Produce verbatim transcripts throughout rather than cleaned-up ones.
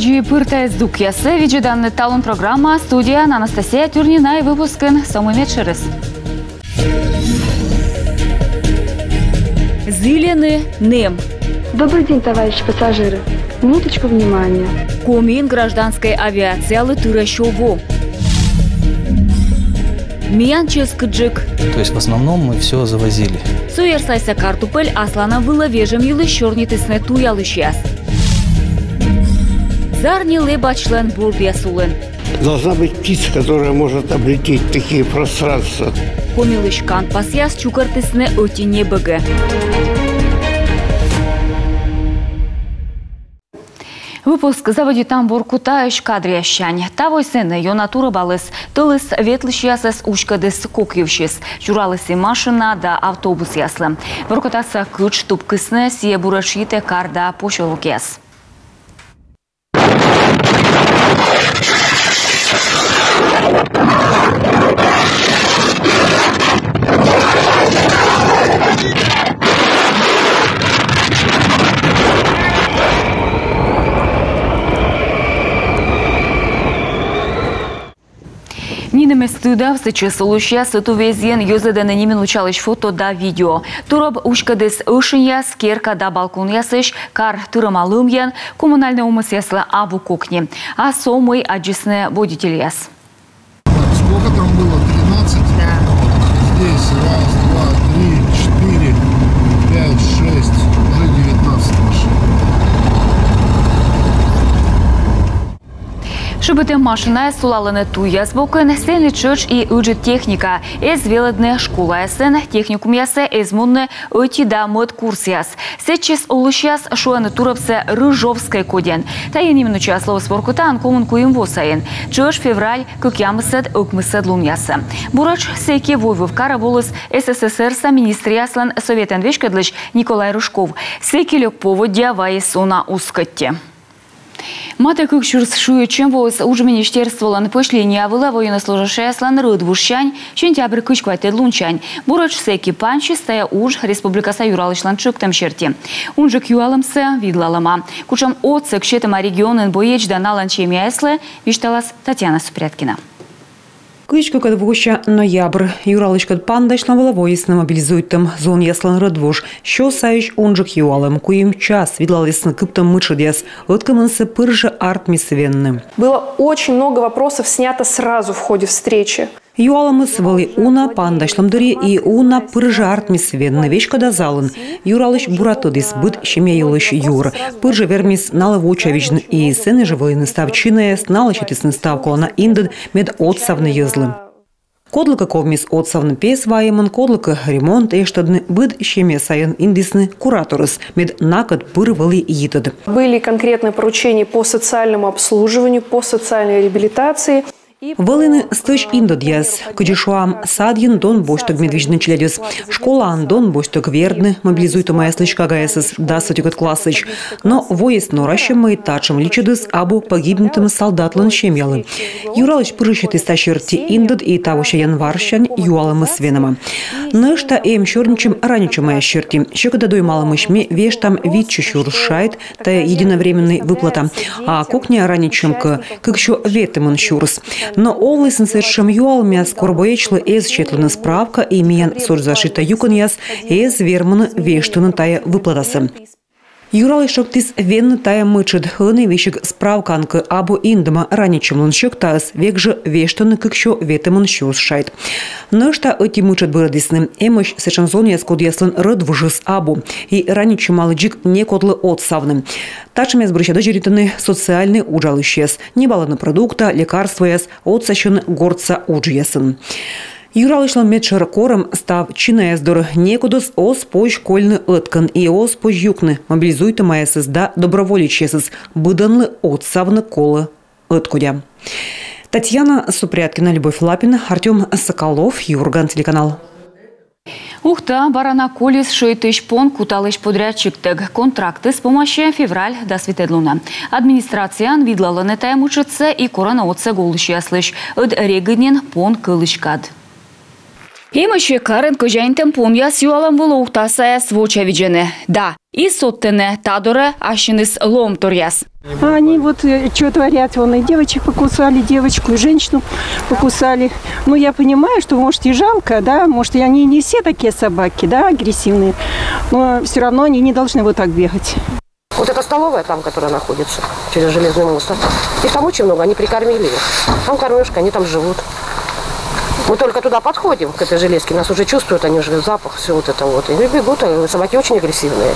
Дзик пыр тайӧ здукъясӧ видзӧданныд «Талун» программа. Студияын Анастасия Тюрнина. И выпускын со мый медшӧрыс. Зільӧны нэм. Добрый день, товарищи пассажиры. Минуточку внимания. Комиын гражданскӧй авиациялы тырӧсь во. Миян чӧскыдджык. То есть в основном мы все завозили. Суйӧрсайса картупель асланам вылӧ вежӧм йылысь сёрнитісны туялысьяс. Зарни лэбачлӧн бурдъяс улын. Должна быть птица, которая может облететь такие пространства. Комилысь кандпасъяс чукӧртісны ӧти небӧгӧ. Выпуск заводитам Воркутаысь кадръяссянь. Тавой сэні ёна турӧбаліс. Тӧлыс ветлысьясӧс уськӧдіс кок йывсьыс. Сюраліс и машина да автобусъяслы. Воркутаса кытш тупкисны, сійӧ буретш йитӧ кар да посёлокъяс. Нинӧм эз тыдав, сэтчӧс олысьяс ӧтуввезйын йӧзӧдӧны нимъяслысь фото да видео. Турӧб уськӧдіс ӧшиньяс, керка да балконъясысь, кар тырӧма лымйӧн, коммунальнӧй овмӧсъяслы абу кокни. А со мый аддзисны водительяс. Так, сколько там было? Тринадцать? Да. Здесь раз, два, три, четыре, пять, шесть, уже девятнадцать машин. Шыбитӧм машинаыс сулалӧны туйяс бокын, сэні тшӧтш и ыджыд техника. Эз велӧдны школаясын, техникумъясӧ эз мунны ӧти да мӧд курсъяс. Сэтчӧс олысьяс шуӧны турӧбсӧ Рыжовскӧй кодьӧн. Тайӧ нимъяслӧн лоис Воркутаын комын куим во сайын, тшӧтш февраль кӧкъямысӧд, ӧкмысӧд лунъясӧ. Буретш сэки войвыв карӧ воліс СССР-са министръяслӧн Сӧветӧн веськӧдлысь Николай Рыжков. Сэки лёк поводдя вайис уна ускӧттьӧ. Матӧ кык сюрс шыӧдчӧм воис удж министерстволӧн пӧсь линия вылӧ военнослужащӧйяслӧн рӧдвужсянь сентябрь кызь квайтӧд лунсянь. Буретш сэки пансис. Тайӧ удж республикаса Юралысьлӧн тшӧктӧм серти. Унджык юалӧмсӧ видлалӧма. Кутшӧм отсӧг сетӧма регионын боеч да налӧн семьяяслы, висьталас Татьяна Супряткина. Кызь кыкӧд вося ноябрь. Юралыськӧд Пандасьлӧн вылӧ воисны мобилизуйтӧм зонъяслӧн рӧдвуж. Сё сайысь унджык юалӧм. Куим час видлалісны кыптӧм мытшӧдъяс. Ӧткымынсӧ пыр жӧ артмис венны. Было очень много вопросов снято сразу в ходе встречи. Юалӧмыс вӧлі уна Пандасьлӧм дырйи и уна пыр жӧ артмис венны. Веськыда залын Юралысь бура тӧдіс быд семья йылысь юӧр. Пыр жӧ вермис налы вочавидзны и сэні жӧ вӧліны став чинаяс, налы сетісны став колана индӧд, мед отсавны йӧзлы. Кодлыкӧ ковмис отсавны пес вайӧмӧн, кодлыкӧ ремонт эштӧдны. Быд семья сайӧн индісны кураторӧс, мед накӧд пыр вӧлі йитӧд. Были конкретные поручения по социальному обслуживанию, по социальной реабилитации. Вӧліны стӧч индӧдъяс, кыдзи шуам, садйын дон босьттӧг медвидзны челядьӧс, школаын дон босьттӧг вердны мобилизуйтӧмаяслысь кагаясӧс дас ӧтикӧд классӧдз. Но воис норасьӧм, мый татшӧм личӧдыс абу погибнитӧм солдатлӧн семьялы. Юралысь пыр жӧ сетіс та серти индӧд, и тавося январсянь юалӧмыс венӧма. Нӧшта эм сёрнитчӧм ранитчӧмаяс серти. Сьӧкыда доймалӧмысь ми вештам вит сё сюрс шайт, тайӧ единовременнӧй выплата. А кокниа ранитчӧм кӧ, кык сё ветымын сюрс. Но олісны сэтшӧм юалӧмъяс, кор боечлы эз сетлыны справка, и миян соцзащита юкӧнъяс эз вермыны вештыны тайӧ выплатасӧ. Юралысь тшӧктіс венны тайӧ мытшӧд. Ӧні весиг справкаын кӧ абу индӧма ранитчӧмлӧн сьӧктаыс, век жӧ вештӧны кык сё ветымын сюрс шайт. Нӧшта ӧти мытшӧд бырӧдісны. Эмӧсь сэтшӧм зонъяс, кодъяслӧн рӧдвужыс абу, и ранитчӧмалы дзик некодлы отсавны. Татшӧмъяс бӧрся дӧзьӧритӧны социальнӧй уджалысьяс. Ньӧбалӧны продукта, лекарствояс, отсасьӧны гортса уджъясын. Юралысьлӧн медшӧр корӧм став чинаяс дорӧ. Некодӧс оз позь кольны ӧткӧн и оз позь юкны мобилизуйтӧмаясӧс да доброволечьясӧс. Быдӧнлы отсавны колӧ ӧткодя. Татьяна Супряткина, Любовь Лапина, Артём Соколов, «Юрган» телеканал. Ухта — Баранакольыс шӧйтысь пон куталысь подрядчиктӧг. Контрактыс помасьӧ февраль дас витӧд лунӧ. Администрацияын видлалӧны тайӧ мытшӧдсӧ и корӧны отсӧг олысьяслысь. Ӧд регыд нин пон кӧлысь кад. Эмӧсь-ӧ карын кӧзяинтӧм понъяс юалӧм вылӧ ухтасаяс вочавидзӧны? Да. И содтӧнӧ та дорӧ ассьыныс лоӧмторъяс. А они вот что творят, вон и девочек покусали, девочку и женщину покусали. Ну, я понимаю, что, может, и жалко, да, может, и они не все такие собаки, да, агрессивные, но все равно они не должны вот так бегать. Вот эта столовая там, которая находится через железный мост, их там очень много, они прикормили их. Там кормежка, они там живут. Мы только туда подходим, к этой железке, нас уже чувствуют, они уже запах, все вот это вот. И бегут, а собаки очень агрессивные.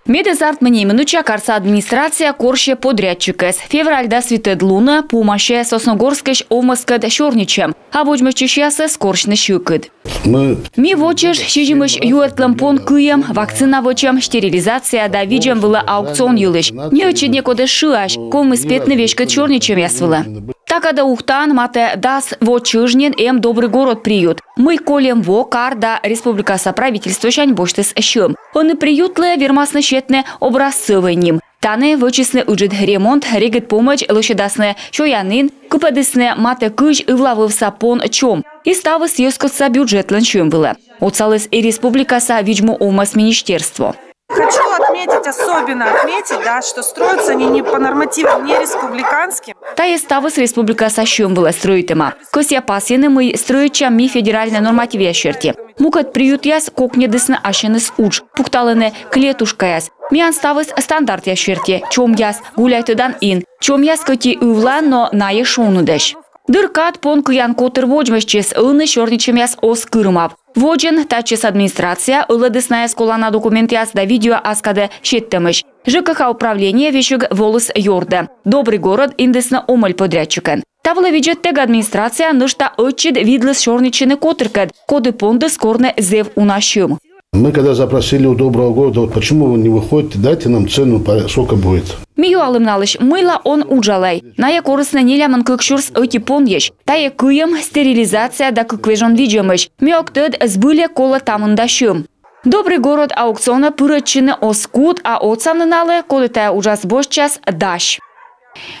Медаз артмы неминуча, карса администрация корсьӧ подрядчикӧс. Февраль дас витӧд лунӧ пумасьӧ Сосногорскысь овмӧскӧд сёрнитчӧм, а водзмӧстчысьясӧс корсьны сьӧкыд. Ми вочыж сизимысь юӧртлӧм пон кыйӧм, вакцина вӧчӧм, стерилизация да видзӧм вылӧ аукцион йылысь. Ни ӧтчыд некод эз шыась, ковмис петны веськыд сёрнитчӧмъяс вылӧ. Та кадӧ Ухтаын матӧ дас во чӧж нин эм «Добрый город» приют, мый кольӧм во кар да республикаса правительствосянь босьтіс сьӧм. Ӧні приютлы вермасны сетны «Образцӧвӧй» ним. Тані вӧчисны ыджыд ремонт, регыд помӧдз лӧсьӧдасны сёянін, кыпӧдісны матӧ кызь ывлавывса пон чом. И ставыс йӧзкостса бюджетлӧн сьӧм вылӧ. Отсаліс и республикаса видз-му овмӧс министерство. Хочу отметить, особенно отметить, да, что строятся они не по нормативам, не республиканским. Тайӧ ставыс республикаса сьӧм вылӧ стрӧитӧма. Кӧсъя пасйыны, мый стрӧитчам ми федеральнӧй нормативъяс серти. Мукӧд приютъяс кокньӧдісны ассьыныс удж, пукталӧны клетушкаяс. Миян ставыс стандартъяс серти: чомъяс, гуляйтӧдан ин, чомъяс кӧть и ывлаӧн, но найӧ шоныдӧсь. Дыр кад пон кыян котыр водзмӧстчис, ӧні сёрнитчӧмъяс оз кырымав. Водзын татчӧс администрация ылӧдіс найӧс колана документъяс да видео ас кадӧ сеттӧмысь. ЖКХ управление весиг воліс ёрдӧ. «Добрый город» индісны омӧль подрядчикӧн. Та вылӧ видзӧдтӧг администрация нӧшта ӧтчыд видліс сёрнитчыны котыркӧд, коді пондіс корны зэв уна сьӧм. Мы когда запросили у «Доброго города», вот почему вы не выходите, дайте нам цену, сколько будет. Ми юалім налысь, мыйла он уджалӧй. Найӧ корисны нелямын кык сюрс ӧти понйысь. Тайӧ кыйӧм, стерилизация да кык вежон видзӧмысь. Ме ог тӧд, збыль-ӧ колӧ та мында сьӧм. «Добрый город» аукционӧ пырӧдчыны оз кут, а отсавны налы, коді тайӧ уджас босьтчас, дась.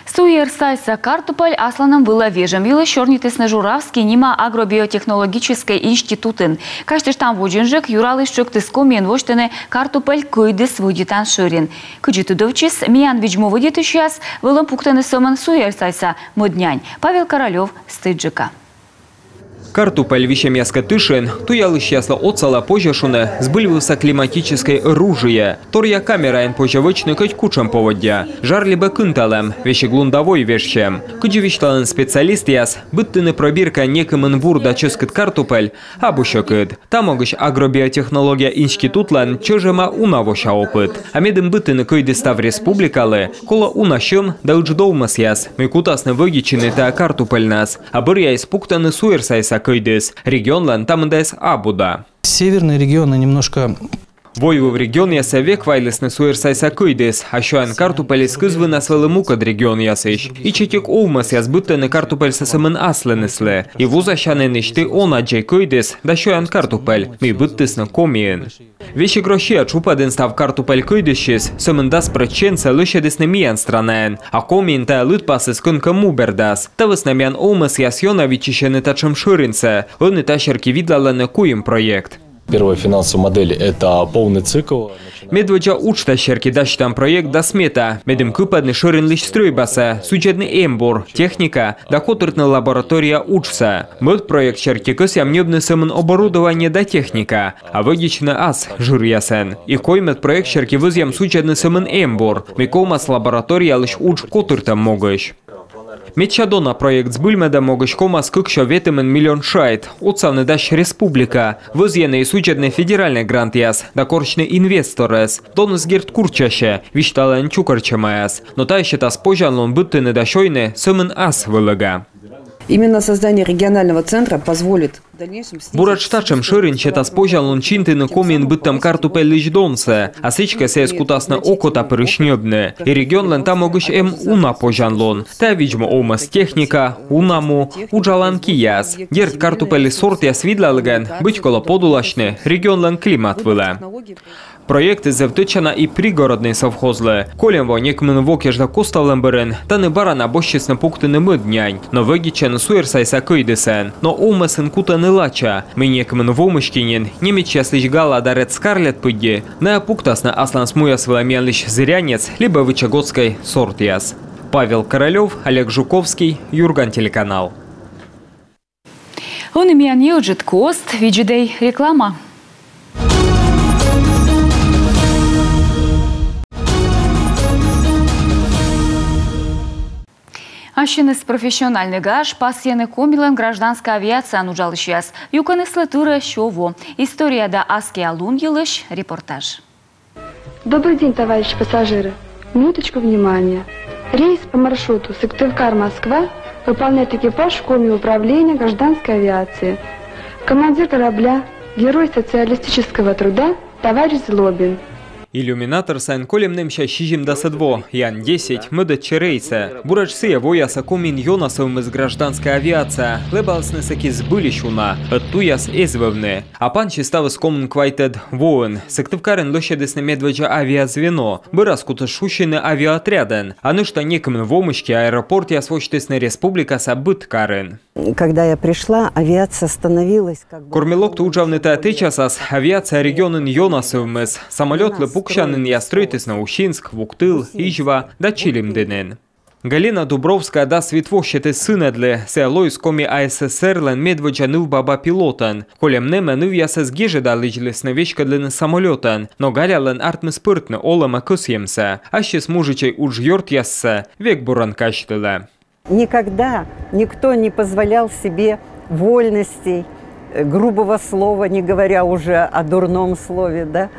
Суйӧрсайса картупель асланым вылӧ вежӧм йылысь сёрнитісны Журавский нима агробиотехнологическӧй институтын. Казьтыштам, водзынджык Юралысь тшӧктіс Комиын восьтыны картупель кӧйдыс вӧдитан шӧрин. Кыдзи тыдовтчис, миян видз-му вӧдитысьяс вӧлӧм пуктӧны сӧмын суйӧрсайса мӧд нянь. Павел Королёв стӧчджыка. Картупель висьӧмъяскӧд тышын туялысьяслы отсалӧ, позьӧ шуны, збыльвывса климатическӧй оружие. Торъя камераӧн позьӧ вӧчны кӧть кутшӧм поводдя. Жар либӧ кынталӧм, весиг лун да вой вежсьӧм. Кыдзи висьталӧны специалистъяс, быдтыны пробиркаӧн некымын вур да чӧскыд картупель абу сьӧкыд. Та могысь агробиотехнология институтлӧн чӧжӧма унавося опыт. А медым быдтыны кӧйдыс став республикалы, колӧ уна сьӧм да ыджыд овмӧсъяс, мый кутасны вӧдитчыны тайӧ картупельнас. А бӧръяыс пуктӧны суйӧрсайса кӧйдыс. Регионлӧн та мындас абу да. Северные регионы немножко... Войвыв регионъясӧ век вайлісны суйӧрсайса кӧйдыс, а сёян картупельыс кызвынас вӧлі мукӧд регионъясысь. Ичӧтик овмӧсъяс быдтӧны картупельсӧ сӧмын аслыныслы. И вузасянінысьтӧ он аддзӧй кӧйдыс да сёян картупель, мый быдтісны Комиын. Весиг Россия тшупӧдын став картупель кӧйдыссьыс сӧмын дас прӧчентсӧ лӧсьӧдісны миян странаын, а Комиын тайӧ лыдпасыс кӧнкӧ му бердас. Та вӧсна миян овмӧсъяс ёна виччысьӧны татшӧм шӧринсӧ, ӧні та серти видлалӧны куим проект. Первая финансовая модель — это полный цикл. Медводдза уджтас серти дасьтам проект да смета, медым кыпӧдны шӧринлысь стрӧйбасӧ, судзӧдны эмбур, техника да котыртны лаборатория уджсӧ. Мӧд проект серти кӧсъям ньӧбны сӧмын оборудование да техника, а вӧдитчыны ас жыръясӧн. И коймӧд проект серти вӧзъям судзӧдны сӧмын эмбур, мый ковмас лабораториялысь удж котыртӧм могысь. Медся дона проект збыльмӧдӧм могысь ковмас кыксё ветымын миллион шайт. Отсавны дась республика. Вӧзйӧны и судзӧдны федеральнӧй грантъяс да корсьны инвесторӧс. Доныс, дерт, курччасьӧ, висьталӧны чукӧртчӧмаяс. Но тайӧ сетас позянлун быдтыны да сёйны сӧмын ас вӧлӧга. Именно создание регионального центра позволит в дальнейшем снизить... Буретш татшӧм шӧрин сетас позянлун чинтыны Комиын быдтӧм картупельлысь донсӧ, а сідзкӧ, сійӧс кутасны окотапырысь ньӧбны. И регионлӧн та могысь эм уна позянлун. Тайӧ видз-му овмӧс техника, уна му, уджалан кияс. Дерт, картупельлысь сортъяс видлалігӧн быть колӧ подуласьны регионлӧн климат вылӧ. Проект зэв тӧдчана и Пригородный совхозлы. Кольӧм во некымын во кежлӧ коставлӧм бӧрын тані бара на босьтчисны пуктыны мӧд нянь, но вӧдитчӧны суйӧрсайса кӧйдысӧн. Но овмӧсын кутӧны лача. Мый некымын во мысти нин немецъяслысь Галла да Ред Скарлетт пыдди найӧ пуктасны асланыс муяс вылӧ миянлысь зырянец либӧ вычегодскӧй сортъяс. Павел Королёв, Олег Жуковский, Юрган телеканал. Ӧні миян неыджыд кост, видзӧдӧй реклама. Ассьыныс профессиональнӧй гаж пасйӧны Комилӧн гражданскӧй авиацияын уджалысьяс. Юкӧныслы тырӧ сё во. История да аскиа лун йылысь репортаж. Добрый день, товарищи пассажиры! Минуточку внимания. Рейс по маршруту Сыктывкар — Москва выполняет экипаж Коми управления гражданской авиации. Командир корабля, герой социалистического труда, товарищ Злобин. Иллюминатор сайын кольӧм нэмся сизимдасӧд во, Ян десять, мӧдӧдчӧ рейсӧ. Буретш сійӧ воясӧ Комиын ёна сӧвмис гражданская авиация, лэбалісны сэки збыльысь уна, ӧд туяс эз вӧвны. А пансис ставыс комын квайтӧд воын. Сыктывкарын лӧсьӧдісны медводдза авиазвено. Бӧрас кутіс шусьыны авиаотрядӧн. А нӧшта некымын во мысти аэропортъяс восьтісны республикаса быд карын. Когда я пришла, авиация становилась как бы... Кор ме локті уджавны тайӧ тэчасас, авиация регионын ёна сӧвмис. Самолётлы пуксянінъяс стрӧитісны Усинск, Вуктыл, Изьва да Чилимдінын. Галина Дубровская дас вит во сетіс сынӧдлы, сійӧ лоис Коми АССР-лӧн медводдза нывбаба-пилотӧн. Кольӧм нэмӧ нывъясӧс гижӧда лэдзлісны веськӧдлыны самолётӧн, но Галялӧн артмис пӧртны олӧмӧ кӧсйӧмсӧ. Ассьыс мужичӧй уджъёртъяссӧ век бурӧн казьтылӧ. Никогда никто не позволял себе вольностей, э, грубого слова, не говоря уже о дурном слове, да.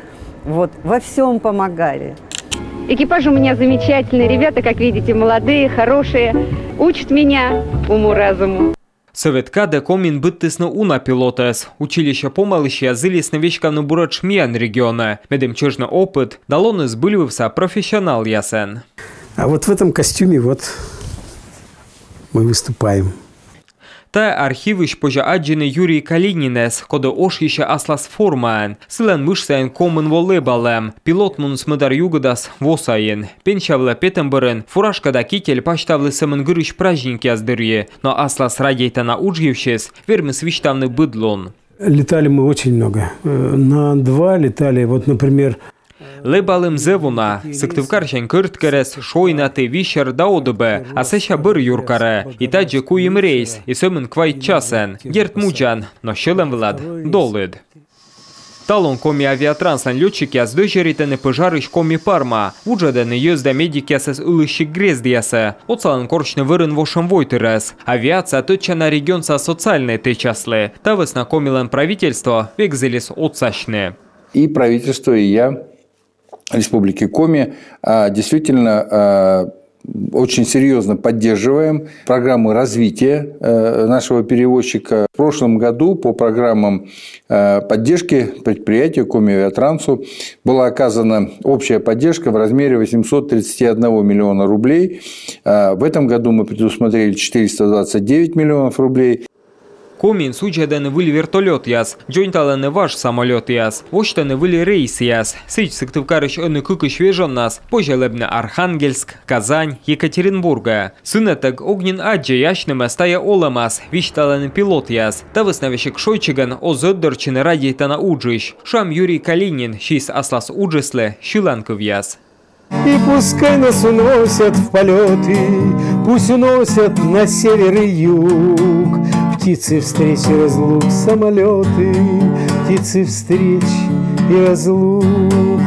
Вот, во всём помогали. Экипаж у меня замечательный, ребята, как видите, молодые, хорошие, учат меня уму-разуму. Сӧвет кадӧ Комиын быдтісны уна пилотӧс. Училище помалысьяс зілисны веськавны буретш миян регионӧ, медым чӧжны опыт да лоны збыльвывса профессионалъясӧн. А вот в этом костюме вот мы выступаем. Тайӧ архивысь позьӧ аддзыны Юрий Калининӧс, коді ошйысьӧ аслас формаӧн. Сылӧн мыш сайын комын во лэбалӧм. Пилот муніс мӧдар югыдас во сайын. Пенсия вылӧ петӧм бӧрын фуражка да китель пасьтавліс сӧмын гырысь праздникъяс дырйи, но аслас радейтана удж йывсьыс вермис висьтавны быд лун. Летали мы очень много. Э, на Ан два летали, вот, например, Лэбалім зэв уна. Сыктывкарсянь Кӧрткерӧс, Шойнаті, Висер да одыбӧ, а сэсся бӧр юркарӧ. И тадзи куим рейс, и сӧмын квайт часӧн. Дерт, мудзан, но сьӧлӧм вылад долыд. Талун Коми авиатранслӧн лётчикъяс дӧзьӧритӧны пӧжарысь Коми парма, вуджӧдӧны йӧз да медикъясӧс ылысь сикт-грездъясӧ, отсалӧны корсьны вӧрын вошӧм войтырӧс. Авиация тӧдчана регионса социальнӧй тэчаслы. Та вӧсна Комилӧн правительство век зілис отсасьны. И правительство, и я Республики Коми, а, действительно, а, очень серьёзно поддерживаем программы развития, э, нашего перевозчика. В прошлом году по программам, э, поддержки предприятию Коми Авиатрансу была оказана общая поддержка в размере восемьсот тридцать один миллиона рублей. А, в этом году мы предусмотрели четыреста двадцать девять миллионов рублей. Комиын судзӧдӧны выль вертолётъяс, дзоньталӧны важ самолётъяс, восьтӧны выль рейсъяс. Сідз, Сыктывкарысь ӧні кыкысь вежоннас позьӧ лэбны Архангельск, Казань, Екатеринбургӧ. Сынӧдтӧг ог нин аддзӧй, асьнымӧс тайӧ олӧмас, висьталӧны пилотъяс. Та вӧсна весиг шойччигӧн оз ӧтдортчыны радейтана уджысь. Шуам, Юрий Калинин сиис аслас уджыслы сьылан кывъяс. И пускай нас уносят в полёты, пусть уносят на север и юг. Птицы встреч и разлук, самолёты, птицы встреч и разлук.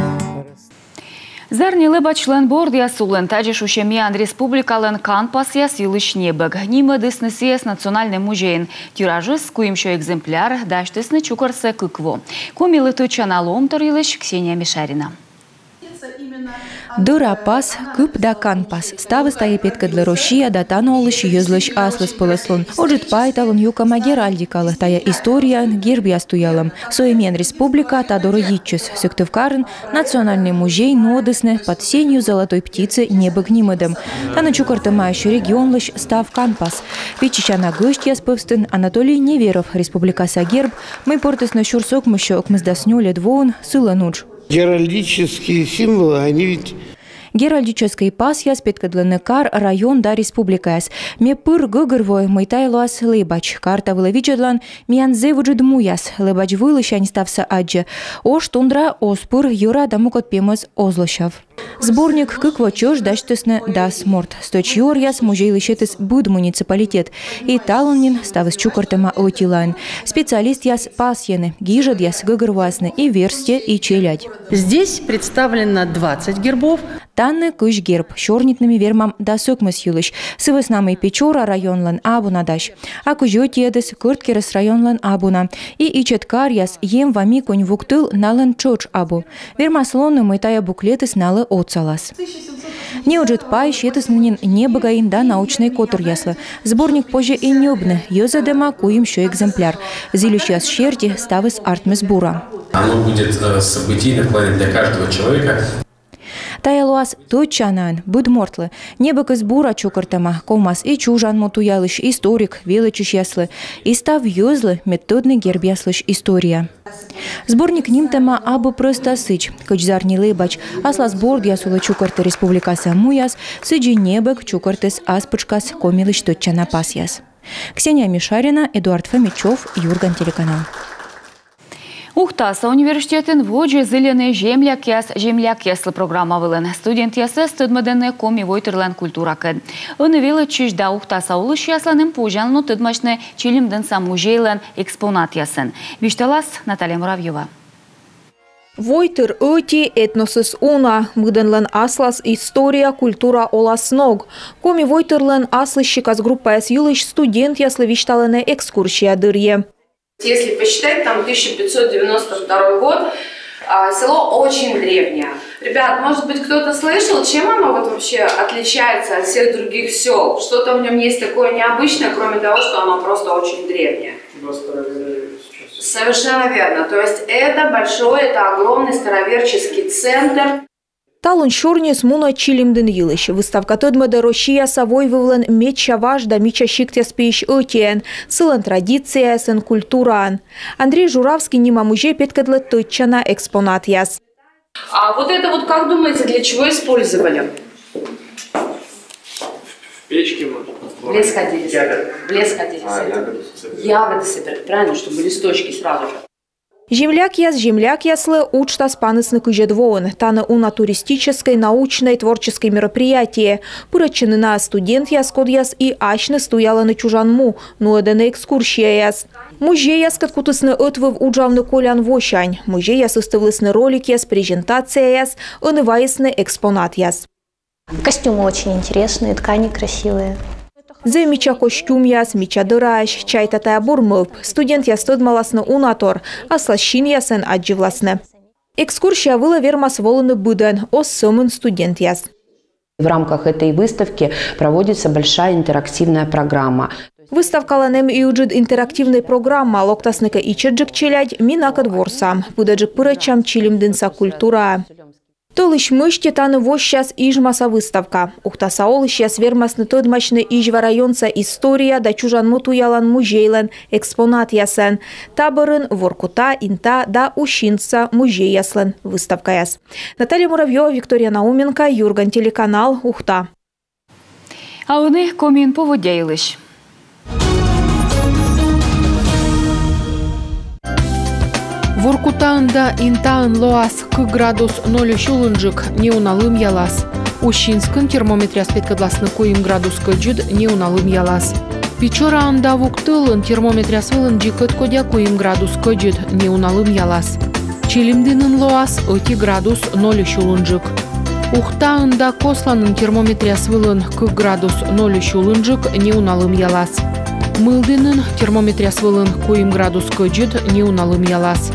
Зарни лэбачлӧн бордъяс улын тадзи шусьӧ миян республикалӧн канпасъяс йылысь небӧг. Нимӧдісны сійӧс Национальнӧй музейын. Тиражыс куимсё экземпляр, дасьтісны чукӧрсӧ кык во. Комилы тӧдчана лоӧмтор йылысь Ксения Мишарина. Дӧра пас, кып да канпас. Ставыс тайӧ петкӧдлӧ Россия да тані олысь йӧзлысь аслыспӧлӧслун. Ыджыд пай талун юкӧма геральдикалы, тайӧ историяын гербъяс туялӧм. Со и миян республикаӧ та дорӧ йитчис. Сыктывкарын Национальнӧй музей нуӧдісны «Под сенью золотой птицы» небӧг нимӧдӧм. Тані чукӧртӧмаӧсь регионлысь став канпас. Пиччысяна гӧсьтъяс пӧвстын Анатолий Неверов, республикаса герб, мый пӧртісны сюрс ӧкмыссё ӧкмысдас нёльӧд воын, сылӧн удж. Геральдические символы, они ведь... Геральдическӧй пасъяс петкӧдлӧны кар, район да республикаяс. Ме пыр гӧгӧрвои, мый тайӧ лоас лэбач. Карта вылӧ видзӧдлан, миян зэв ыджыд муяс. Лэбач вылысянь ставсӧ аддзӧ. Ош тундра оз пыр, йӧра да мукӧд пемӧс оз лӧсяв. Сборник «Кык во чӧж» дасьтісны дас морт. Стӧч юӧръяс музейлы сетіс быд муниципалитет. И талун нин ставыс чукӧртӧма ӧтилаын. Специалистъяс пасйӧны, гижӧдъяс гӧгӧрвоасны и верстьӧ, и челядь. Здесь представлено двадцать гербов. Тані кызь герб, сёрнитны ми вермам дас ӧкмыс йылысь. Сы вӧсна мый Печора районлӧн абу на дась. А кызь ӧтиӧдыс Кӧрткерӧс районлӧн абу на. И ичӧт каръяс, Ем ва Микунь, Вуктыл, налӧн тшӧтш абу. Вермас лоны, мый тайӧ буклетыс налы отсалас. Неыджыд пай сетісны нин небӧгаин да научнӧй котыръяслы. Сборник позьӧ и ньӧбны, йӧзӧдӧма куимсё экземпляр. Зільысьяс серти, ставыс артмис бура. Оно будет, э, событийным в плане для каждого человека. Тайӧ лоас тӧдчанаӧн быд мортлы. Небӧгыс бура чукӧртӧма, ковмас и чужан му туялысь, историк, велӧдчысьяслы, и став йӧзлы, мед тӧдны гербъяслысь история. Сборник нимтӧма абу прӧста сідз. Кыдз зарни лэбач аслас бордъяс улӧ чукӧртӧ республикаса муяс, сідзи небӧг чукӧртіс ас пытшкас Комилысь тӧдчана пасъяс. Ксения Мишарина, Эдуард Фомичёв, «Юрган» телеканал. Ухтаса университетын водзӧ зільӧны «Землякъяс землякъяслы» программа вылын. Студентъясӧс тӧдмӧдӧны коми войтырлӧн культуракӧд. Ӧні велӧдчысь да Ухтаса олысьяслӧн эм позянлун тӧдмасьны Чилимдінса музейлӧн экспонатъясӧн. Висьталас Наталья Муравьёва. Войтыр ӧти, этносыс уна, быдӧнлӧн аслас история, культура, олас ног. Коми войтырлӧн аслыссикас группаяс йылысь студентъяслы висьталӧны экскурсия дырйи. Если посчитать, там тысяча пятьсот девяносто второй год, а, село очень древнее. Ребят, может быть, кто-то слышал, чем оно вот вообще отличается от всех других сел? Что-то в нем есть такое необычное, кроме того, что оно просто очень древнее. У нас староверы сейчас. Совершенно верно. То есть это большой, это огромный староверческий центр. Талун сёрниыс мунӧ Чилимдін йылысь. Выставка тӧдмӧдӧ Россияса войвывлӧн медся важ да мича сиктъяс пиысь ӧтиӧн, сылӧн традицияясӧн, культураӧн. Андрей Журавский нима музей петкӧдлӧ тӧдчана экспонатъяс. А вот это вот, как думаете, для чего использовали? В печке, может? В лес ходили собирать. Ягоды. В лес ходили собирать. А, ягоды собирать. Ягоды собирать, правильно, чтобы листочки сразу же. «Землякъяс землякъяслы» уджтас панісны кызьӧд воын. Тані уна туристическӧй, научнӧй, творческӧй мероприятие. Пырӧдчӧны на студентъяс, кодъяс и асьныс туялӧны чужан му, нуӧдӧны экскурсияяс. Музейяскӧд кутісны ӧтвыв уджавны колян восянь. Музейяс ыстывлісны роликъяс, презентацияяс, ӧні вайисны экспонатъяс. Костюмы очень интересные, ткани красивые. Зэв мича костюмъяс, мича дӧраӧсь, чайта, тайӧ бур мӧвп. Студентъяс тӧдмаласны уна тор, аслас синъясӧн аддзывласны. Экскурсия вылӧ вермас волыны быдӧн, оз сӧмын студентъяс. В рамках этой выставки проводится большая интерактивная программа. Выставкалӧн эм и ыджыд интерактивнӧй программа, локтасны кӧ ичӧтджык челядь, ми накӧд ворсам, быдӧнджык пырӧдчам Чилимдінса культураӧ. Тӧлысь мысти тані воссяс Ижмаса выставка. Ухтаса олысьяс вермасны тӧдмасьны Изьва районса история да чужан му туялан музейлӧн экспонатъясӧн. Та бӧрын Воркута, Инта да Усинса музейяслӧн выставкаяс. Наталья Муравьёва, Виктория Науменко, «Юрган» телеканал, Ухта. А ӧні Комиын поводдя йылысь. Воркутаын да Интаын лоас кык градус нольысь улынджык, неуна лымъялас. Усинскын термометръяс петкӧдласны куим градус кӧдзыд, неуна лымъялас. Печораын да Вуктылын термометръяс вылын дзикӧд кодя куим градус кӧдзыд, неуна лымъялас. Чилимдінын лоас ӧти градус нольысь улынджык. Ухтаын да Косланын термометръяс вылын кык градус нольысь улынджык, неуна лымъялас. Мылдінын термометръяс вылын куим градус кӧдзыд, неуна лымъялас.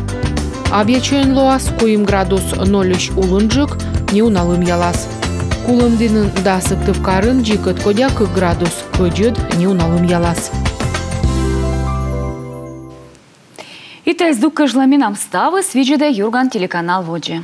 Абъячойын лоас куим градус нольысь улынджык, неуна лымъялас. Кулӧмдінын да Сыктывкарын дзикӧд кодя кык градус кӧдзыд, неуна лымъялас. И тайӧ здук кежлӧ менам ставыс. Видзӧдӧй «Юрган» телеканал водзӧ.